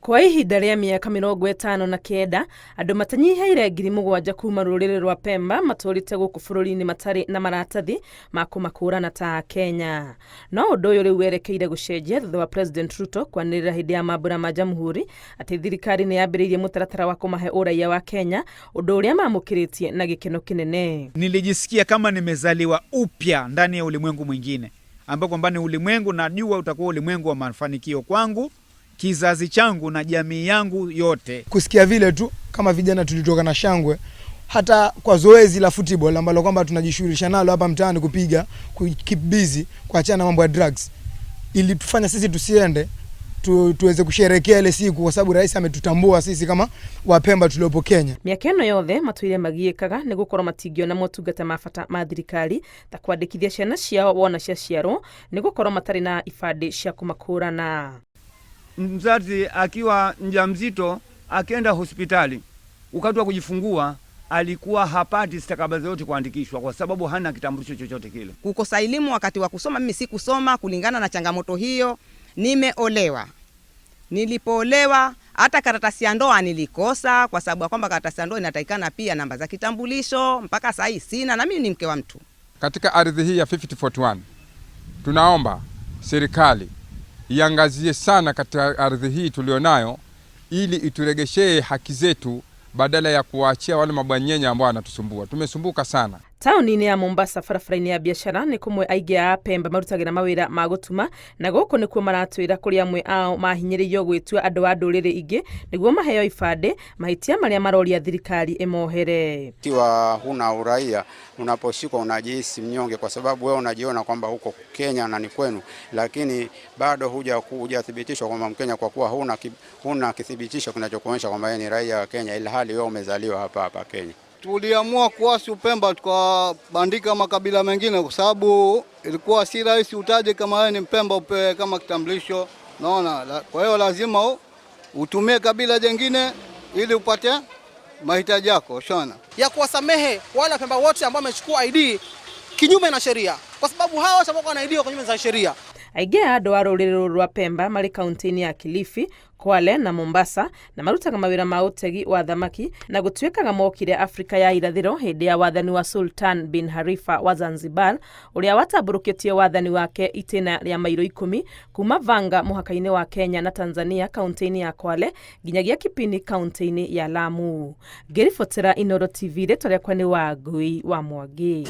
Kwa ihinda rĩa mĩaka 59, andũ matanyihĩire 7,000 kuma rũrĩrĩ rwa Pemba matũrĩte gũkũ bũrũri-inĩ matarĩ na maratathi ma kũmakũrana ta Akenya. No ũndũ ũyũ rĩu werekeire gũcenjia thutha wa President Ruto kwanĩrĩra hĩndĩ ya mambũra ma Jamhuri atĩ thirikari nĩ yambĩrĩirie mũtaratara wa kũmahe ũraiya wa Kenya, ũndũ ũrĩa mamũkĩrĩtie na gĩkeno kĩnene. Nilijisikia kama nimezaliwa upya ndani ya ulimwengu mwingine ambao kwamba ni ulimwengu najua utakuwa ulimwengu wa mafanikio kwangu, kizazi changu na jamii yangu yote. Kusikia vile tu kama vijana tulitoka na shangwe hata kwa zoezi la football ambalo kwamba tunajishughulisha nalo hapa mtaani kupiga, ku keep busy, kuachana mambo ya drugs, ili tufanya sisi tusiende tuweze kusherehekea ile siku kwa sababu rais ametutambua sisi kama Wapemba tuliopo Kenya. Mĩaka ĩno yothe matũire magiĩkaga nĩ gũkorwo matingĩona motungata ma bata ma thirikari ta kwandĩkithia ciana ciao wona ciaciarwo nĩ gũkorwo matarĩ na ibandĩ cia kũmakũrana. Mzazi akiwa mjamzito akienda hospitali wakati wa kujifungua alikuwa hapati stakabadhi yote kuandikishwa kwa sababu hana kitambulisho chochote kile. Kukosa elimu wakati wa kusoma, mimi sikusoma kulingana na changamoto hiyo. Nimeolewa, nilipoolewa hata karatasi ya ndoa nilikosa, kwa sababu ya kwamba karatasi ya ndoa inatakikana pia namba za kitambulisho. Mpaka sasa hii sina, na mimi ni mke wa mtu. Katika ardhi hii ya 5041 tunaomba serikali iangazie sana katika ardhi hii tulionayo, ili ituregeshee haki zetu badala ya kuwaachia wale mabwanyenye ambao wanatusumbua. Tumesumbuka sana. Taũni-inĩ ya Mombasa, barabara-inĩ ya biacara, nĩ kũmwe aingĩ a Pemba marutagĩra mawĩra ma gũtuma, na gũkũ nĩkuo maratwĩra kũrĩ amwe ao mahinyĩrĩirio gwĩtua andũ a ndũrĩrĩ ingĩ nĩguo maheo ibandĩ, mahĩtia marĩa maroria thirikari ĩmohere. Ikiwa huna uraia, unaposhikwa unajihisi mnyonge, kwa sababu wewe unajiona kwamba huko Kenya na ni kwenu, lakini bado hujathibitishwa kwamba Mkenya kwa kuwa huna kithibitisho kinachokuonyesha kwamba wewe ni raia wa Kenya, ila hali wewe umezaliwa hapa hapa Kenya. Tuliamua kuasi Upemba tukabandika makabila mengine kwa sababu ilikuwa si rahisi utaje kama wewe ni Mpemba upewe kama kitambulisho, naona. Kwa hiyo lazima utumie kabila jengine ili upate mahitaji yako shona. Ya kuwasamehe wale Wapemba wote ambao wamechukua ID kinyume na sheria, kwa sababu hawa wote ambao wana ID kinyume za sheria. Aingĩ a andũ a rũrĩrĩ rũrũ rwa Pemba marĩ kaunti-inĩ ya Kilifi, Kwale na Mombasa, na marutaga mawĩra ma ũtegi wa thamaki, na gũtuĩkaga mokire Afrika ya irathĩro hĩndĩ ya wathani wa Sultan bin Harifa wa Zanzibar, ũrĩa watambũrũkĩtie wathani wake itĩna rĩa mairo 10 kuma Vanga mũhaka-inĩ wa Kenya na Tanzania kaunti-inĩ ya Kwale nginyagia Kipini kaunti-inĩ ya Lamu. Ngĩribotera Inooro TV, rĩtwa rĩakwa nĩ Wangui wa Mwangi.